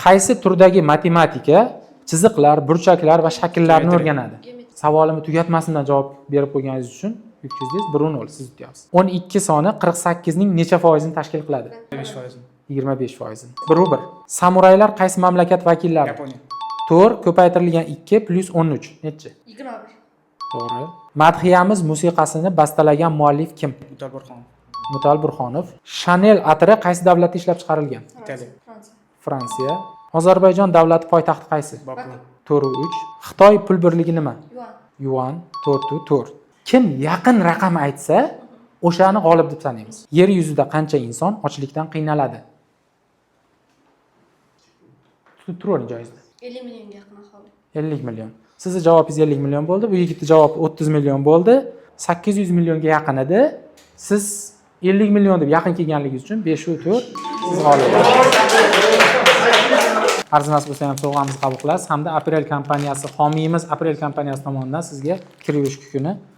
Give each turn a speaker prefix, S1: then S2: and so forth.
S1: Qaysi turdagi matematika chiziqlar, burchaklar va shakllarni
S2: Geometriya.
S1: o'rganadi? Savolimni tugatmasimdan javob berib qo'yganingiz uchun yutqizdingiz. 1-0, siz yutyapsiz. 12 soni 48 ning necha foizini tashkil qiladi?
S2: 5%.
S1: 25 foizini. 1-1. Samuraylar qaysi mamlakat vakillari?
S2: Yaponiya.
S1: 4 ko'paytirilgan 2 plyus 13 nechi?
S3: 21.
S1: To'g'ri. Madhiyamiz musiqasini bastalagan muallif kim?
S2: Mutal Burxonov.
S1: Mutal Burxonov. Chanel atiri qaysi davlatda ishlab chiqarilgan?
S2: Italiya.
S3: Fransiya.
S1: Fransiya. Ozarbayjon davlati poytaxti qaysi?
S2: Boku.
S1: 4-3. Xitoy pul birligi nima?
S3: Yuan.
S1: Yuan. 4-4. Kim yaqin raqam aytsa, o'shani g'olib deb sanaymiz. Yer yuzida qancha inson ochlikdan qiynaladi? Turavering joyingizda.
S3: 50 millionga yaqin aholi.
S1: 50 million. Sizni javobingiz 50 million bo'ldi. Bu yigitni javobi 30 million bo'ldi. 800 millionga yaqin edi. Siz 50 million deb yaqin kelganligingiz uchun 5-4, siz g'olib bo'lasiz. Arzimas bo'lsa ham sovg'amizni qabul qilasiz hamda Aprel kompaniyasi, homiyimiz Aprel kompaniyasi tomonidan sizga kir yuvish kukuni.